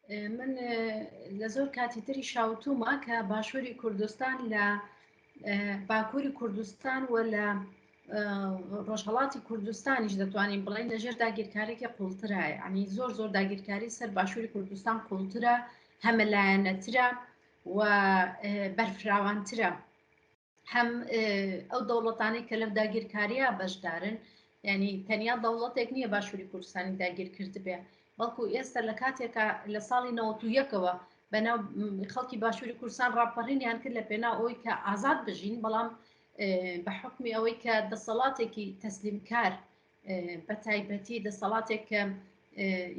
من لە زۆر کاتی تری شاوتومە کە باشووری کوردستان لە باکووری کوردستان و لە ڕۆژهڵاتی کوردستانیش دەتوانین بڵێن لەژێر داگیرکارێکی قوڵترە، ینی زۆر زۆر داگیرکاری سەر باشووری کوردستان قوڵترە، هەمەلایەنەترە و بەرفراوانترە. هەم ئەو دەوڵەتانەی کە لەو داگیرکاریە بەشدارن، ینی تەنیا دەوڵەتێک نییە باشووری کوردستانی داگیر کردبێ، بەڵکو ئێستا لە کاتێکا لە ساڵی 91ەوە بەناو خەڵکی باشووری کوردستان ڕاپەڕینیان کرد لە پێناو ئەوەی کە ئازاد بژین، بەڵام بە حکمی ئەوەی کە دەسەڵاتێکی تەسلیمکار، بە تایبەتی دەسەڵاتێک کە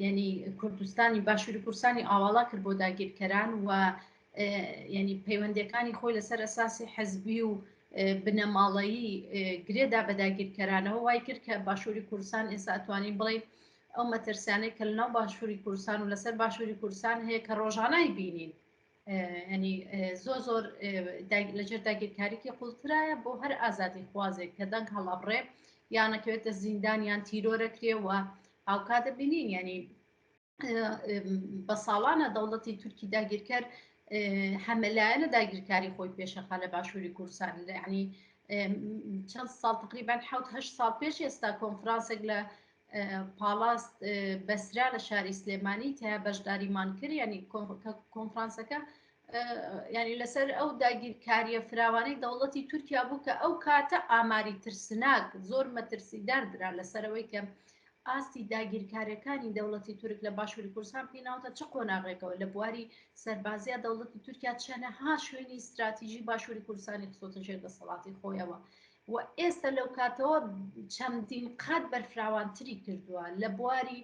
ینی کوردستانی باشووری کوردستانی ئاواڵا کرد بۆ داگیرکەران و ینی پەیوەندەکانی خۆی لەسەر ئەساسی حەزبی و بنەماڵەیی گرێدا بە داگیرکەرانەوە، وای کرد کە باشووری کوردستان ئێستا ئەتوانین بڵێ ئەو مەترسیانەی کە لەناو باشووری کوردستان و لەسەر باشووری کوردستان هەیە کە ڕۆژانای بینین، ینی زۆر زۆر لەژێر داگیرکاریکی قوڵترایە بۆ هەر ئازادی خوازێک کە دەنگ هەڵابڕێ یانەکەوێتە زیندان یان تیرۆرەکرێ و هاوکات دەبینین ینی بە ساڵانە دەوڵەتی تورکی داگیرکەر هەمەلایەنە داگیرکاری خۆی پێشەخا لە باشووری کوردستان. ینی چەند ساڵ، تقریبان 7 ساڵ پێش ئێستا، کۆنفرانسێک لە پاڵاس بەسرا لە شاری سلێمانی تیا بەشداریمان کرد. ینی کۆنفرانسەکە ینی لەسەر ئەو داگیرکاریە فراوانەی دەوڵەتی تورکیا بوو کە ئەو کاتە ئاماری ترسناک زۆر مەترسیدار درا لەسەرەوەی کە ئاستی داگیرکاریەکانی دەوڵەتی تورک لە باشووری کوردستان پێناوتە چ قۆناغێکەوە. لە بواری سەربازیە دەوڵەتی تورکیا چەنەها شوێنی استراتیژی باشووری کوردستانی خستۆتە ژێر دەسەڵاتی خۆیەوە و ئێستا لەو کاتەوە چەندین قات بەرفراوانتری کردووە. لە بواری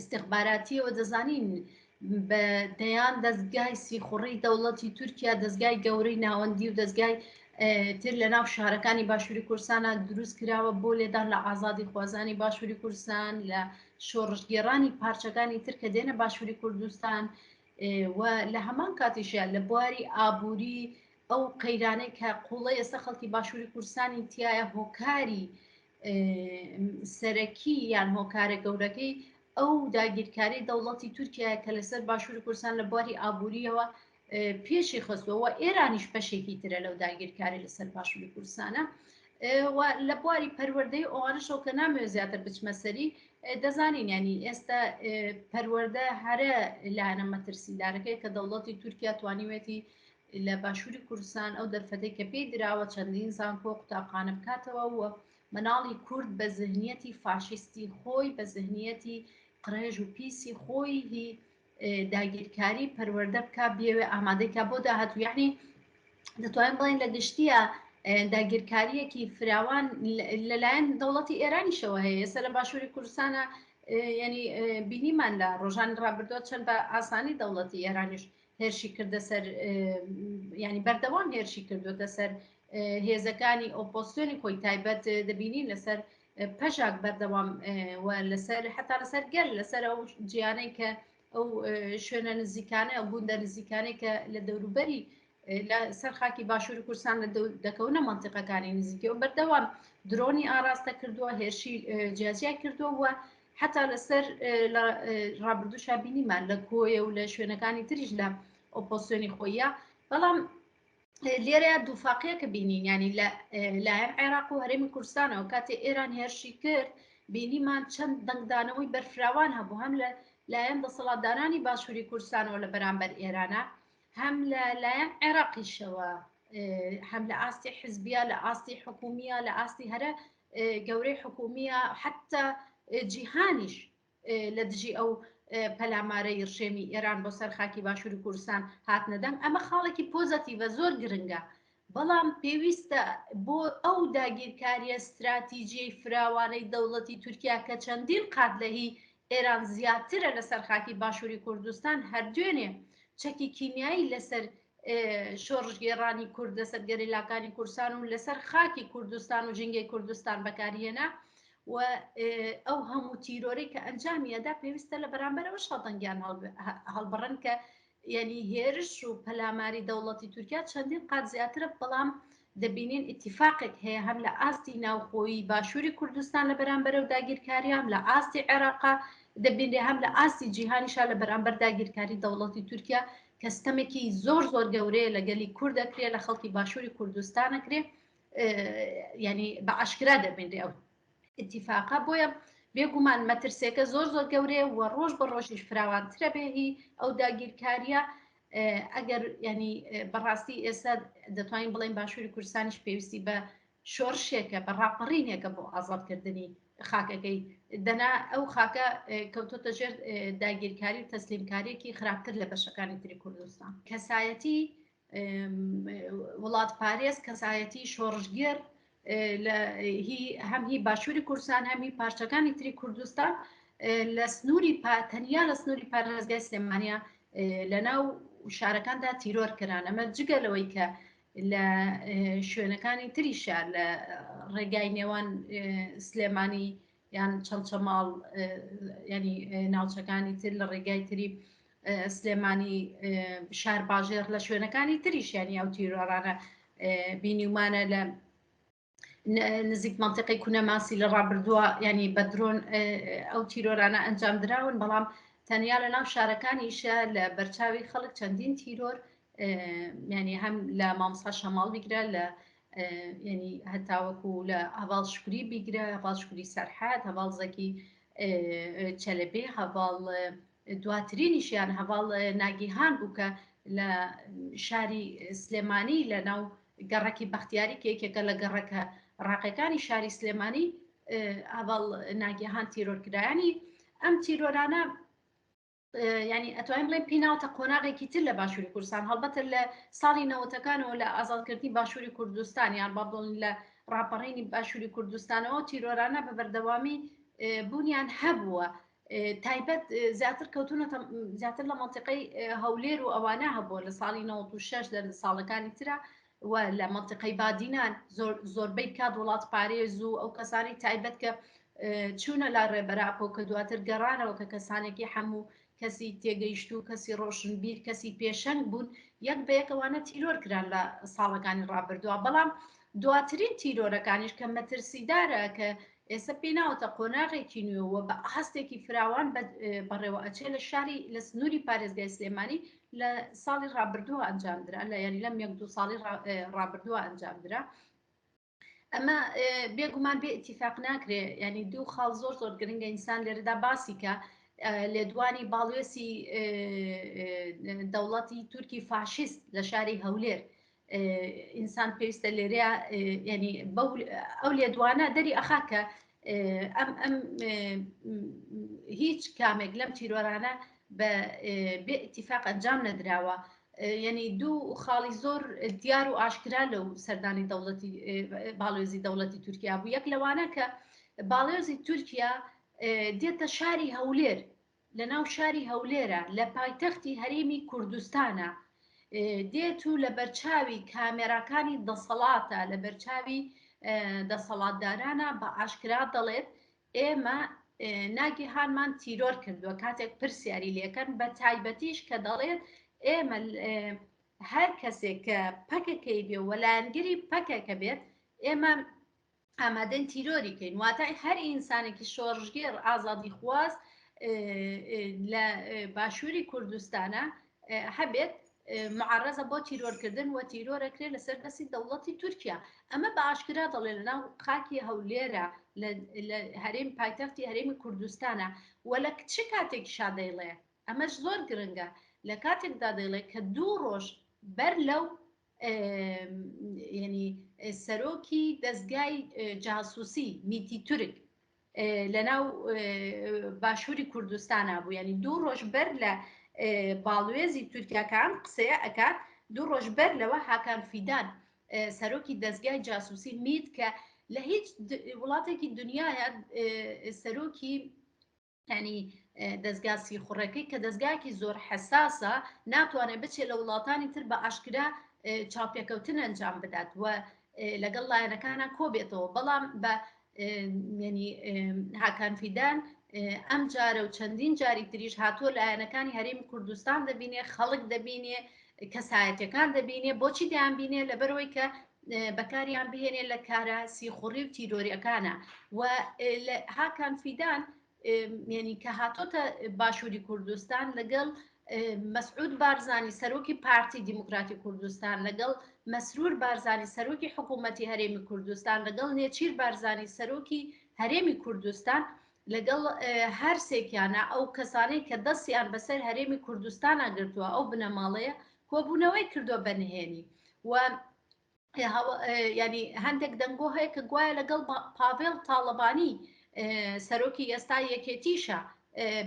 استخباراتیەوە دەزانین بە دەیان دەستگای سیخوڕی دەوڵەتی تورکیا، دەستگای گەورەی ناوەندی و دەستگای تر لە ناو شارەکانی باشووری کوردستانە دروست کراوە بۆ لێدان لە ئازادی خوازانی باشووری کوردستان، لە شۆڕشگێڕانی پارچەکانی تر کە دێنە باشووری کوردستان. و لە هەمان کاتیشە لە بواری ئابووری ئەو قەیرانەی کە قوڵە ئێستا خەڵکی باشووری کوردستانی تایە، هۆکاری سەرەکی یان هۆکارە گەورەکەی ئەو داگیرکاری دەوڵەتی تورکیا کە لەسەر باشووری کوردستان لە بواری ئابووریەوە پێشی خستووە. ئێرانیش بەشێکی ترە لەو داگیرکاری لەسەر باشووری کوردستانە. و لە بواری پەروەردەی ئەوانشەوە کە نامەوێت زیاتر بچمە سەری، دەزانین ینی ئێستا پەروەردە هەرە لایەنە مەترسیدارەکەی کە دەوڵەتی تورکیا توانیوێتی لە باشووری کوردستان ئەو دەرفەتەی کە پێی دراوە چەندین زانکۆ قوتابخانە بکاتەوە و مناڵی کورد بە زهنیەتی فاشیستی خۆی، بە زهنیەتی قڕێژ و پیسی خۆی هی داگیرکاری پەروەردە بک، بێوێ ئامادەکە بۆ داهاتوو. یعنی دەتوانین بڵێن لە گشتیە داگیرکاریەکی فراوان لەلایەن دەوڵەتی ئێرانیشەوە هەیە ئێستا لە باشووری کوردستانە. ینی بینیمان لە ڕۆژانی ڕابردووە چەند بە ئاسانی دەوڵەتی ئێرانیش هێرشی کردە سەر، ینی بەردەوام هێرشی کردوتە سەر هێزەکانی ئۆپۆسیۆنی خۆی، تایبەت دەبینین لەسەر پەژاک بەردەوام و لەسەر حتا لەسەر گەل، لەسەر ئەو جیانەی کە ئەو شوێنە نزیکانە، ئەو گوندە نزیکانەی کە لە دەوروبەری لە سەر خاکی باشووری کوردستان لە دەکەونە منتیقەکانی نزیکەوە بەردەوام درۆنی ئاراستە کردووە، هێرشی جیاجیا کردووە و حتا لەسەر لە ڕابردووشا بینیمان لە کۆیە و لە شوێنەکانی تریش لە ئۆپۆسیۆنی خۆیە. بەڵام لێرە دووفاقیەکە بینین، ینی لە لایەن عێراق و هەرێمی کوردستانەوە کاتێ ئێران هێرشی کرد بینیمان چەند دەنگدانەوەی بەرفراوان هەبوو، هەم لە لایەن دەسەڵاتدارانی باشووری کوردستانەوە لە بەرامبەر ئێرانە، هەم لە لایەن عێراقیشەوە، هەم لە ئاستی حزبیە، لە ئاستی حکومیە، لە ئاستی هەرە گەورەی حکومیە، حتا جیهانیش لە دژی ئەو پەلامارەی ڕژێمی ئێران بۆ سەر خاکی باشووری کوردستان هاتنەدەنگ. ئەمە خاڵێکی پۆزەتیڤە، زۆر گرنگە، بەڵام پێویستە بۆ ئەو داگیرکاریە استراتیژیەی فراوانەی دەوڵەتی تورکیا کە چەندین قات لە هی ئێران زیاترە لەسەر خاکی باشووری کوردستان، هەر دوێنێ چەکی کیمیایی لەسەر شۆڕشگێڕانی کورد، لەسەر گەریلاکانی کوردستان و لەسەر خاکی کوردستان و ژینگەی کوردستان بەکارهێنا و ئەو هەموو تیرۆرەی کە ئەنجامیەدا، پێویستە لە بەرامبەرەوە شەڵدەنگیان هەڵبڕن کە یعنی هێرش و پەلاماری دەوڵەتی تورکیا چەندین قات زیاترە. بەڵام دەبینین ئیتیفاقێک هەیە هەم لە ئاستی ناوخۆیی باشووری کوردستان لە بەرامبەرە و داگیرکاریان، لە ئاستی عێراقا. دەبینرێ هەم لە ئاستی جیهانیشا لە بەرامبەر داگیرکاری دەوڵەتی تورکیا کە ستەمێکی زۆر زۆر گەورەیە لە گەلی کورد ئەکرێ لە خەڵکی باشووری کوردستان ئەکرێ ینی بە ئاشکرا دەبینرێ ئەو ئیتیفاقە بۆیە بێگومان مەترسیەکە زۆر زۆر گەورەیە و ڕۆژ بە ڕۆژیش فراوانترە بێ هی ئەو داگیرکاریە ئەگەر ینی بەڕاستی ئێستا دەتوانین بڵێن باشووری کوردستانیش پێویستی بە شۆڕشێکە بە ڕاپەڕینێکە بۆ ئازادکردنی خاکەکەی دەنا ئەو خاکە کەوتۆتە ژێر داگیرکاری و تەسلیمکاریەکی خراپتر لە بەشەکانی تری کوردستان کەسایەتی وڵاتپارێز کەسایەتی شۆڕشگێر لە هی هەم هی باشووری کوردستان هەم هی پارچەکانی تری کوردستان لە سنووری تەنیا لە سنووری پارێزگای سلێمانیا لە ناو شارەکاندا تیرۆر کران ئەمە جگە لەوەی کە لە شوێنەکانی تری شار لە ڕێگای نێوان سلێمانی یان چەمچەماڵ ینی ناوچەکانی تر لە ڕێگای تری سلێمانی شار باژێڕ لە شوێنەکانی تریشیانی ئەو تیرۆرانە بینیومانە لە نزیک منطقی کونەماسی لە ڕابردووە ینی بە درۆن ئەو تیرۆرانە ئەنجام دراون بەڵام تەنیا لە ناو شارەکانیشە لە بەرچاوی خەڵک چەندین تیرۆر ینی هەم لە مامۆستا شەماڵ بیگرە لە ینی هەتاوەکو لە هەواڵ شکری بیگرە هەواڵ شکری سەرحات هەواڵ زەکی چەلەبێ هەواڵ دواترینیشیان هەواڵ ناگیهان بوو کە لە شاری سلێمانی لە ناو گەڕەکی بەختیاری کە یەکێکە لە گەڕەکە ڕاقەکانی شاری سلێمانی هەواڵ ناگیهان تیرۆرکرایانی ئەم تیرۆرانە ینی ئەتوانین بڵێن پێی ناوتە قۆناغێکی تر لە باشووری کوردستان هەڵبەتە لە ساڵی نەوەتەکانەوە لە ئازادکردنی باشووری کوردستان یان با بڵێن لە ڕاپەڕینی باشووری کوردستانەوە تیرۆرانە بە بەردەوامی بوونیان هەبووە تایبەت زیاتر کەوتونەتە زیاتر لە منطقەی هەولێر و ئەوانە هەبووە لە ساڵی 96 لە ساڵەکانی ترە و لە منطقەی بادینان زۆربەی کات وڵات پارێز و ئەو کەسانی تایبەت کە چوونە لا ڕێبەراپۆ کە دواتر گەڕانەوە کە کەسانێکی هەموو کەسی تێگەیشت و کەسی ڕۆشنبیر کەسی پێشەنگ بوون یەک بە یەکەوانە تیرۆر کران لە ساڵەکانی ڕابردووە بەڵام دواترین تیرۆرەکانیش کە مەترسیدارە کە ئێستا پێی ناوەتە قۆناغێکی نوێ و بە ئاستێکی فراوان بەڕێوە ئەچێ لە شاری لە سنووری پارێزگای سلێمانی لە ساڵی ڕابردووە ئەنجامدرا لە یاری لەم یەک دوو ساڵی ڕابردووە ئەنجامدرا ئەمە بێگومان بێ ئیتیفاق ناکرێ ینی دوو خاڵ زۆر زۆر گرنگە ئینسان لێرەدا باسی کە لێدوانی باڵوێسی دەوڵەتی تورکی فاشیست لە شاری هەولێر ئینسان پێویستە لێرەیە ینی ئەو لێدوانە دەری ئەخا کە ئەم ئەم هیچ کامێک لەم تیرۆرانە بە بێ ئیتیفاق ئەنجام نەدراوە یعنی دوو خاڵی زۆر دیار و ئاشکرا لەو سەردانی دەوڵەتی باڵێزی دەوڵەتی تورکیا بوو یەک لەوانە کە باڵێزی تورکیا دێتە شاری هەولێر لە ناو شاری هەولێرە لە پایتەختی هەرێمی کوردستانە دێت و لە بەرچاوی کامێراکانی دەسەڵاتە لە بەرچاوی دەسەڵاتدارانە بە ئاشکرا دەڵێت ئێمە ناگیهانمان تیرۆر کردووە کاتێک پرسیاری لێکەن بە تایبەتیش کە دەڵێت ئێمە هەر کەسێک کە پەکەکەی بێ و لایەنگری پەکەکە بێت ئێمە ئامادەین تیرۆری کەین واتە هەر ئینسانێکی شۆڕشگێڕ ئازادی خواز لە باشووری کوردستانە هەبێت معرەزە بۆ تیرۆرکردن و تیرۆرەکرێت لەسەر دەستی دەوڵەتی تورکیا ئەمە بە ئاشکرا دەڵێ لەناو خاکی هەولێرە لە هەرێم پایتەختی هەرێمی کوردستانە و لە چ کاتێک شا دەیڵێ ئەمەش زۆر گرنگە لە کاتێکدا دەیڵێ کە دوو ڕۆژ بەر لەو ینی سەرۆکی دەستگای جاسوسی میتی تورک لە ناو باشووری کوردستانە بوو ینی دوو ڕۆژ بەر لە باڵوێزی تورکیاکان قسەیە ئەکات دوو ڕۆژ بەر لەوە هاکان فیدان سەرۆکی دەستگای جاسوسی میت کە لە هیچ وڵاتێکی دنیاە سەرۆکی ینی دەستگا سیخوڕەکەی کە دەستگایەکی زۆر حساسە ناتوانێت بچێت لە وڵاتانی تر بە ئاشکرا چاوپێکەوتن ئەنجام بدات و لەگەڵ لایەنەکانە کۆبێتەوە بەڵام بە ینی هاکان فیدان ئەم جارە و چەندین جاری تریش هاتووە لایەنەکانی هەرێمی کوردستان دەبینێ خەڵک دەبینێ کەسایەتەکان دەبینێ بۆچی دەیان بینێ لەبەرەوەی کە بەکاریان بهێنێ لە کارە سیخوڕی و تیرۆریەکانە و هاکان فیدان یعنی کە هاتۆتە باشووری کوردستان لەگەڵ مەسعود بارزانی سەرۆکی پارتی دیموکراتی کوردستان، لەگەڵ مەسرور بارزانی سەرۆکی حکوومەتی هەرێمی کوردستان، لەگەڵ نێچیر بارزانی سەرۆکی هەرێمی کوردستان، لەگەڵ هەرسێکیانە ئەو کەسانەی کە دەستیان بەسەر هەرێمی کوردستانە گرتووە ئەو بنەماڵەیە کۆبوونەوەی کردووە بە نهێنی و ینی هەندێک دەنگۆ هەیە کە گوایە لەگەڵ پاڤێڵ تاڵەبانی سەرۆکی ئێستا یەکێتیشە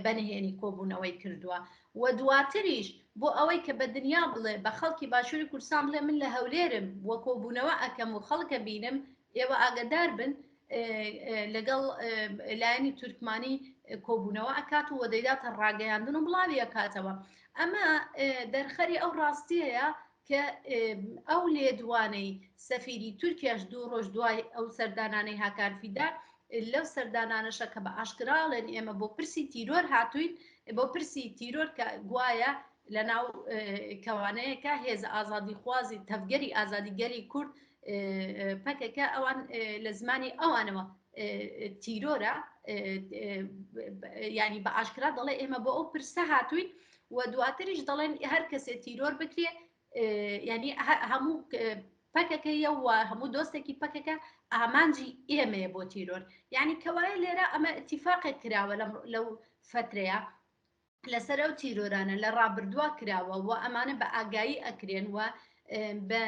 بەنهێنی کۆبوونەوەی کردووە و دواتریش بۆ ئەوەی کە بە دنیا بڵێ بە خەڵکی باشووری کوردستان بڵێ من لە هەولێرم وە کۆبوونەوە ئەکەم و خەڵکە بینم ئێوە ئاگدار بن لەگەڵ لایەنی تورکمانی کۆبوونەوە ئەکات و دەیداتە ڕاگەیاندن و بڵاوی ئەکاتەوە ئەمە دەرخەری ئەو ڕاستیەیە کە ئەو لێدوانەی سەفیری تورکیاش دوو ڕۆژ دوای ئەو سەردانانەی هاکان فیدان لەو سەردانانەشە کە بە ئاشکراڵێن ئێمە بۆ پرسی تیرۆر هاتوین بۆ پرسی تیرۆر کە گوایە لە ناو کەوانەیەکە هێز ئازادی خوازی تەڤگەری ئازادی گەلی کورد پەکەکە ئەوان لە زمانی ئەوانەوە تیرۆرە ینی بە ئاشکرا دەڵێ ئێمە بۆ ئەو پرسە هاتوین و دواتریش دەڵێن هەر کەسێ تیرۆر بکرێ ینی هەموو پەکەکەیە و هەموو دۆستێکی پەکەکە ئامانجی ئێمەیە بۆ تیرۆر یعنی کەوایە لێرە ئەمە اتفاقێک کراوە لەو فترەیە لەسەر ئەو تیرۆرانە لە ڕابردووە کراوە و ئەمانە بە ئاگایی ئەکرێن و بە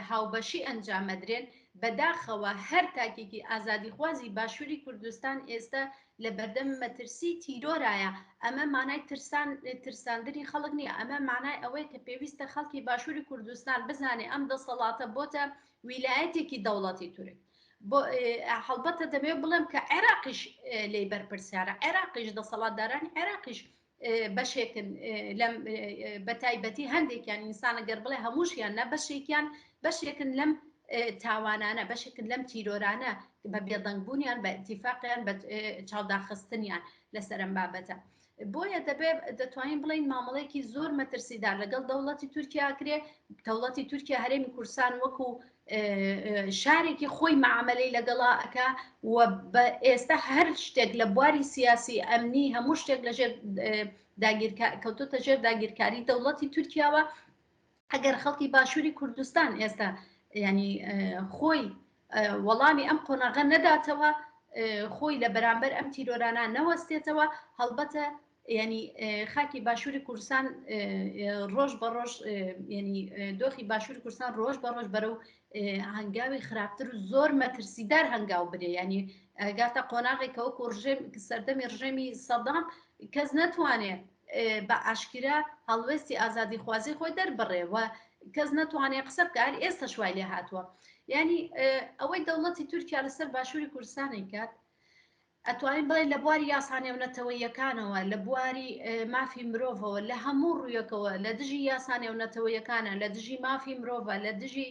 هاوبەشی ئەنجامەدرێن بەداخەوە هەر تاکێکی ئازادیخوازی باشووری کوردستان ئێستا لە بەردەم مەترسی تیرۆرایە، ئەمە مانای ترسان ترساندنی خەڵک نییە، ئەمە مانای ئەوەیە کە پێویستە خەڵکی باشووری کوردستان بزانێ ئەم دەسەڵاتە بۆتە ویلایەتێکی دەوڵەتی تورک. بۆ هەڵبەتە دەمەوێت بڵێم کە عێراقیش لێی بەرپرسیارە، عێراقیش دەسەڵاتدارانی عێراقیش بەشێکن لەم بە تایبەتی هەندێکیان ئینسانە گەر بڵێ هەمووشیان نە بەشێکیان بەشێکن لەم تاوانانە بەشێکن لەم تیرۆرانە بە بێدەنگبوونیان بە ئیتیفاقیان بە چاوداخستنیان لەسەر ئەم بابەتە بۆیە دەبێت دەتوانین بڵین مامەڵێکی زۆر مەترسیدار لەگەڵ دەوڵەتی تورکیا کرێ دەوڵەتی تورکیا هەرێمی کوردستان وەکو شارێکی خۆی معاملەی لەگەڵا ئەکا و بە ئێستا هەر شتێک لە بواری سیاسی ئەمنی هەموو شتێک لەژێر داگیرکە کەوتۆتە ژێر داگیرکاری دەوڵەتی تورکیاوە ئەگەر خەڵکی باشووری کوردستان ئێستا ینی خۆی وەڵامی ئەم قۆناغە نەداتەوە خۆی لە بەرامبەر ئەم تیرۆرانە نەوەستێتەوە هەڵبەتە ینی خاکی باشووری کوردستان ڕۆژ بە ڕۆژ ینی دۆخی باشووری کوردستان ڕۆژ بە ڕۆژ بەرەو هەنگاوی خراپتر و زۆر مەترسیدار هەنگاو برێ ینی گاتە قۆناغێک کە وەکو ڕژێم سەردەمی ڕژێمی سەدام کەس نەتوانێ بە ئاشکرا هەڵوێستی ئازادیخوازی خۆی دەربڕێ و کەس نەتوانێت قسە بکە هەر ئێستا وای لێ هاتووە ینی ئەوەی دەوڵەتی تورکیا لەسەر باشووری کوردستانی کات ئەتوانین بڵێین لە بواری یاسا نێونەتەوەییەکانەوە، لە بواری مافی مرۆڤەوە، لە هەموو ڕوویەکەوە لە دژی یاسا نێونەتەوەیەکانە، لە دژی مافی مرۆڤە، لە دژی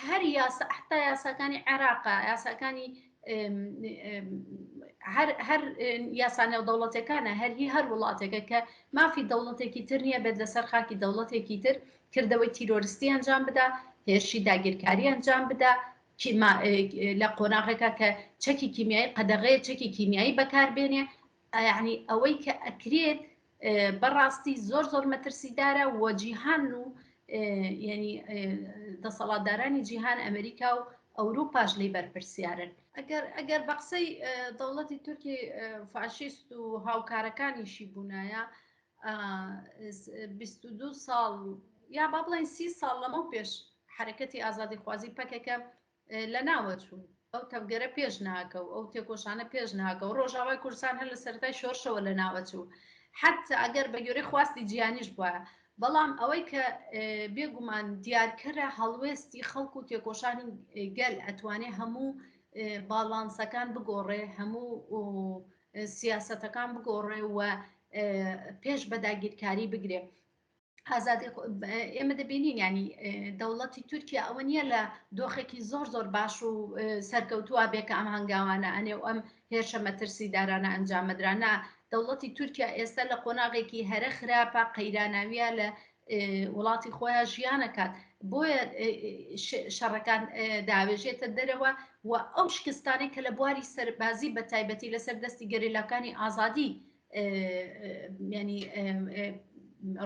هەر یاسا حتا یاساکانی عێراقە، یاساکانی هەر هەر یاسا نێودەوڵەتەکانە هەر هی هەر وڵاتێکە کە مافی دەوڵەتێکی تر نییە بێت لەسەر خاکی دەوڵەتێکی تر کردەوەی تیرۆریستی ئەنجام بدا، هێرشی داگیرکاری ئەنجام بدا، لە قۆناغێکا کە چەکی کیمیایی قەدەغەیە چەکی کیمیایی بەکاربێنێ یعنی ئەوەی کە ئەکرێت بەڕاستی زۆر زۆر مەترسیدارە و جیهان و ینی دەسەڵاتدارانی جیهان ئەمریکا و ئەوروپاش لی بەرپرسیارن ئەگەر ئەگەر بە قسەی دەوڵەتی تورکی فاشیست و هاوکارەکانیشی بوونایە 22 ساڵ یا با بڵێن سی ساڵ لەمەو پێش حەرەکەتی ئازادیخوازی پەکەکە لە ناوە چوو ئەو تەڤگەرە پێش ناکە و ئەو تێکۆشانە پێش ناکە و ڕۆژاوای کوردستان هەر لە سەرەتای شۆرشەوە لە ناوە چوو حتی ئەگەر بە گوێرەی خواستی جیهانیش بووە بەڵام ئەوەی کە بێگومان دیارکەرە هەڵوێستی خەڵک و تێکۆشانی گەل ئەتوانێ هەموو باڵانسەکان بگۆڕێ هەموو سیاسەتەکان بگۆڕێ و پێش بە داگیرکاری بگرێ ئازادی ئێمە دەبینین ینی دەوڵەتی تورکیا ئەوە نییە لە دۆخێکی زۆر زۆر باش و سەرکەوتووە بێ کە ئەم هەنگاوانە ئەنێ و ئەم هێرشە مەترسیدارانە ئەنجامەدرانە دەوڵەتی تورکیا ئێستا لە قۆناغێکی هەرە خراپە قەیراناویە لە وڵاتی خۆیان ژیانەکات بۆیە شەڕەکان داوێژێتە دەرەوە و ئەو شکستانەی کە لە بواری سەربازی بە تایبەتی لەسەر دەستی گەریلاکانی ئازادی ینی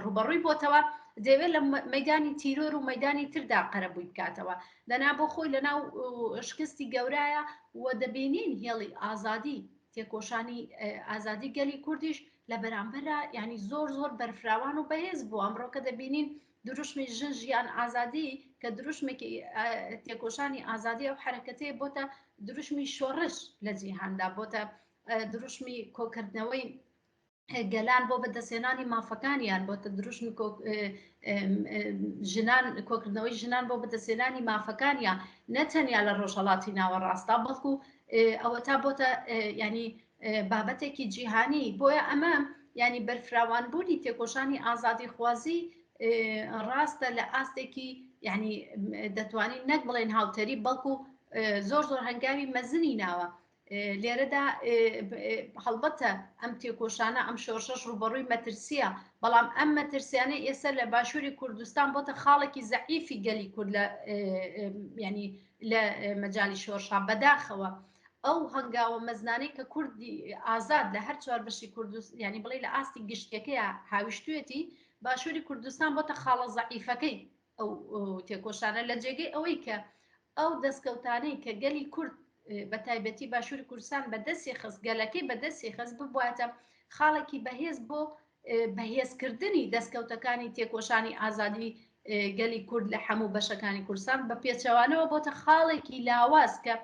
ڕوبەڕووی بۆتەوە، دەیەوێت لە مەدانی تیرۆر و مەدانی تردا قەرەبووی بکاتەوە. دەنا بۆ خۆی لەناو شکستی گەورایە و دەبینین هێڵی ئازادی تێکۆشانی ئازادی گەلی کوردیش لە بەرامبەرە ینی زۆر زۆر بەرفراوان و بەهێز بوو. ئەمڕۆکە دەبینین دروشمی ژن ژیان ئازادی کە دروشمێکی تێکۆشانی ئازادی ئەو حرەکەتەیە بۆتە دروشمی شۆڕش لە جیهاندا، بۆتە دروشمی کۆکردنەوەی گەلان بۆ بەدەستهێنانی مافەکانیان، بۆتە دروشمی ژنان، کۆکردنەوەی ژنان بۆ بەدەستهێنانی مافەکانیان، نەتەنیا لە ڕۆژهەڵاتی ناوەڕاستدا بەڵکو ئەوە تا بۆتە ینی بابەتێکی جیهانی. بۆیە ئەمە ینی بەرفراوانبوونی تێکۆشانی ئازادی خوازی ڕاستە لە ئاستێکی ینی دەتوانین نەک بڵێن هاوتەری، بەڵکو زۆر زۆر هەنگاوی مەزنی ناوە لێرەدا. هەڵبەتە ئەم تێکۆشانە، ئەم شۆڕشەش ڕوبەڕووی مەترسیە، بەڵام ئەم مەترسیانە ئێستا لە باشووری کوردستان بۆتە خاڵێکی زەعیفی گەلی کورد لە ینی لە مەجای شۆڕشا. بەداخەوە ئەو هەنگاوە مەزنانەی کە کوردی ئازاد لە هەر چوار بەشی کوردستان، ینی بڵێ لە ئاستی گشتەکەیە هاویشتوێتی، باشووری کوردستان بۆتە خاڵە زەعیفەکەی ئەو تێکۆشانە. لە جێگەی ئەوەی کە ئەو دەستکەوتانەی کە گەلی کورد بە تایبەتی باشووری کوردستان بەدەستی خست، گەلەکەی بەدەستی خست، ببواتە خاڵێکی بەهێز بۆ بەهێزکردنی دەستکەوتەکانی تێکۆشانی ئازادی گەلی کورد لە هەموو بەشەکانی کوردستان، بە پێچەوانەوە بۆتە خاڵێکی لاواز کە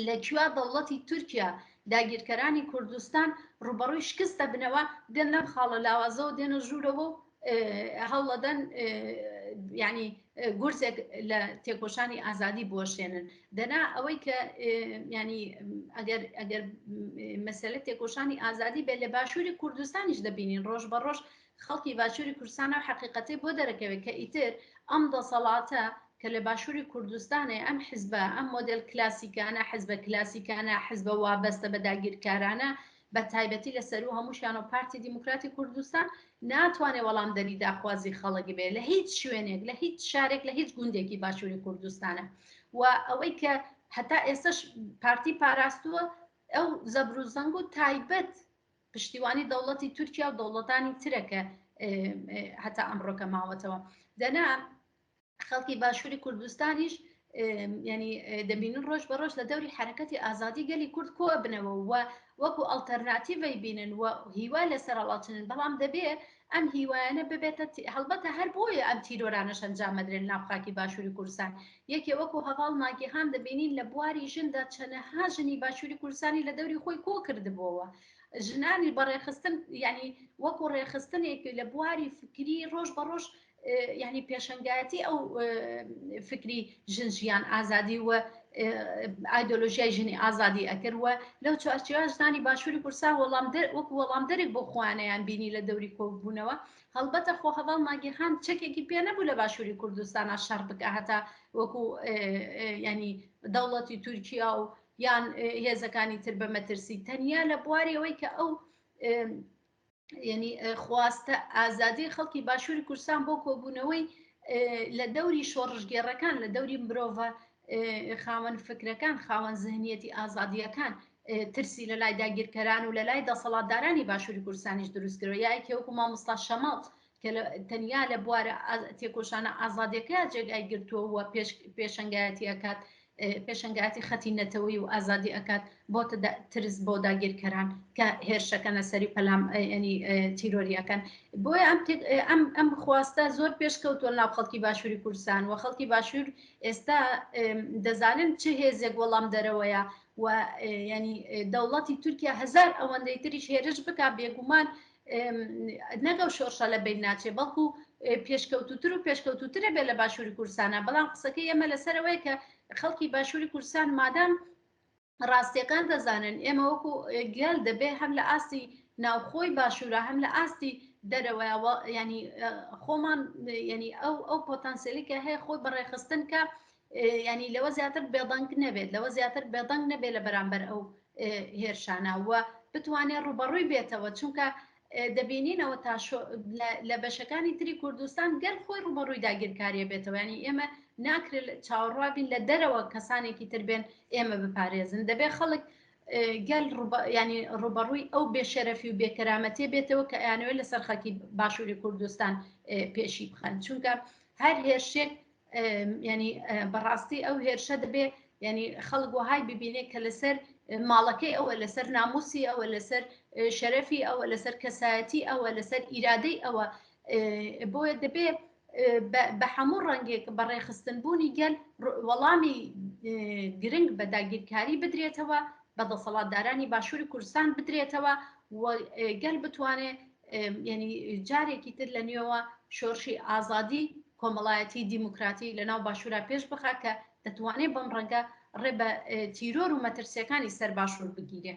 لە کوێ دەوڵەتی تورکیا، داگیرکەرانی کوردستان ڕوبەڕووی شکست دەبنەوە، دێن لەم خاڵە لاوازەوە دێنە ژوورەوە و هەوڵەدەن ینی گورزێک لە تێکۆشانی ئازادی بوەشێنن. دەنا ئەوەی کە ینی ئەگەر مەسەلە تێکۆشانی ئازادی بێت، لە باشووری کوردستانیش دەبینین ڕۆژ بە ڕۆژ خەڵکی باشووری کوردستان ئەو حەقیقەتەی بۆ دەرەکەوێت کە ئیتر ئەم دەسەڵاتە کە لە باشووری کوردستانێ، ئەم حزبە، ئەم مۆدێل کلاسیکانە، حزبە کلاسیکانە، حزبە وابەستە بە داگیرکارانە، بە تایبەتی لە سەرو هەمووشیان و پارتی دیموکراتی کوردستان، ناتوانێت وەڵامدەری داخوازی خەڵک بێ لە هیچ شوێنێک، لە هیچ شارێک، لە هیچ گوندێکی باشووری کوردستانە. و ئەوەی کە هەتا ئێستش پارتی پاراستووە ئەو زەبر و زەنگ و تایبەت پشتیوانی دەوڵەتی تورکیا و دەوڵەتانی ترە کە هەتا ئەمڕۆکە ماوەتەوە. دەنا خەڵکی باشووری کوردستانیش ینی دەبینن ڕۆژ بە ڕۆژ لە دەوری حرەکەتی ئازادی گەلی کورد کۆ بنەوە و وەکو ئەڵتەرناتیڤی بینن و هیوا لەسەر هەڵاچنن. بەڵام دەبێ ئەم هیوایانە ببێتە، هەڵبەتە هەر بۆیە ئەم تیرۆرانەش ئەنجامەدرێن ناو خاکی باشووری کوردستان. یەکێ وەکو هەڤاڵ ناگیهان دەبینین لە بواری ژندا چەنەها ژنی باشووری کوردستانی لە دەوری خۆی کۆ کردبووەوە، ژنانی بەڕێخستن، یعنی وەکو ڕێخستنێک لە بواری فکری ڕۆژ بە ڕۆژ یعنی پێشەنگایەتی ئەو فکری ژن ژیان ئازادی و ئایدۆلۆژیای ژنی ئازادی ئەکرد و لەو چوارچێوە ژنانی باشووری کوردستان وەڵامدەر وەکو وەڵامدەرێک بۆ خۆیانیان بینی لە دەوری کۆبوونەوە. هەڵبەتە خۆ هەڤاڵ ناگیهان چەکێکی پێ نەبوو لە باشووری کوردستانە شەڕ بکە، هەتا وەکو ینی دەوڵەتی تورکیا و یان هێزەکانی تر بە مەترسی، تەنیا لە بواری ئەوەی کە ئەو ینی خواستە ئازادی خەڵکی باشووری کوردستان بۆ کۆبوونەوەی لە دەوری شۆڕشگێڕەکان، لە دەوری مرۆڤە خاوەن فکرەکان، خاوەن زهنیەتی ئازادیەکان، ترسی لە لای داگیرکەران و لە لای دەسەڵاتدارانی باشووری کوردستانیش دروستکرەوە. یاکێ وەکو مامۆستا شەماڵ کە تەنیا لە بوارە تێکۆشانە ئازادیەکە جێگای گرتووە و پێشەنگایەتی ئەکات، پێشەنگایەتی خەتی نەتەوەی و ئازادی ئەکات، بۆتە ترس بۆ داگیرکەران کە هێرشەکەنە سەری پەلام ینی تیرۆریەکەن. بۆیە ئەم خواستە زۆر پێشکەوتووە ناو خەڵکی باشووری کوردستان و خەڵکی باشوور ئێستا دەزانن چه هێزێک وەڵام دەرەوەیە و ینی دەوڵەتی تورکیا هزار ئەوەندەی تریش هێرش بک، بێگومان نەگەو شۆڕشە لە بین ناچێ، بەڵکو پێشکەوتوتر و پێشکەوتوترە بێ لە باشووری کوردستانە. بەڵام قسەکەی ئێمە لەسەرەوەی کە خەڵکی باشووری کوردستان مادام ڕاستیەکان دەزانن، ئێمە وەکو گەل دەبێ هەم لە ئاستی ناوخۆی باشوورە هەم لە ئاستی دەرەوە ینی خۆمان ینی ئەو پۆتانسیلی کە هەیە خۆی بەڕێخستن کە ینی لەوە زیاتر بێدەنگ نەبێت، لەوە زیاتر بێدەنگ نەبێت لە بەرامبەر ئەو هێرشانە و بتوانێت ڕوبەڕووی بێتەوە، چونکە دەبینینەوە تا لە بەشەکانی تری کوردستان گەل خۆی ڕوبەڕووی داگیرکاریە بێتەوە. ینی ئێمە ناکرێت چاوەڕوان بین لە دەرەوە کەسانێکی تر بێن ئێمە بپارێزن. دەبێت خەڵک گەل ینی ڕوبەڕووی ئەو بێشەرەفی و بێکەرامەتێ بێتەوە کە ئەیانەوێت لەسەر خەڵکی باشووری کوردستان پێشی بخەن. چونکە هەر هێرشێک ینی بەڕاستی ئەو هێرشە دەبێ ینی خەڵک وەهای ببینێ کە لەسەر ماڵەکەی ئەوە، لەسەر ناموسی ئەوە، لەسەر شەرەفی ئەوە، لەسەر کەسایەتی ئەوە، لەسەر ئیرادەی ئەوە. بۆیە دەبێ بە هەموو ڕەنگێک بە ڕێخستنبوونی گەل وەڵامی گرنگ بە داگیرکاری بدرێتەوە، بە دەسەڵاتدارانی باشووری کوردستان بدرێتەوە و گەل بتوانێت ینی جارێکی تر لە نوێوە شۆرشی ئازادی کۆمەڵایەتی دیموکراتی لە ناو باشوورا پێش بخا کە دەتوانێت بەم ڕەنگە ڕێ بە تیرۆر و مەترسیەکانی سەر باشوور بگیرێ.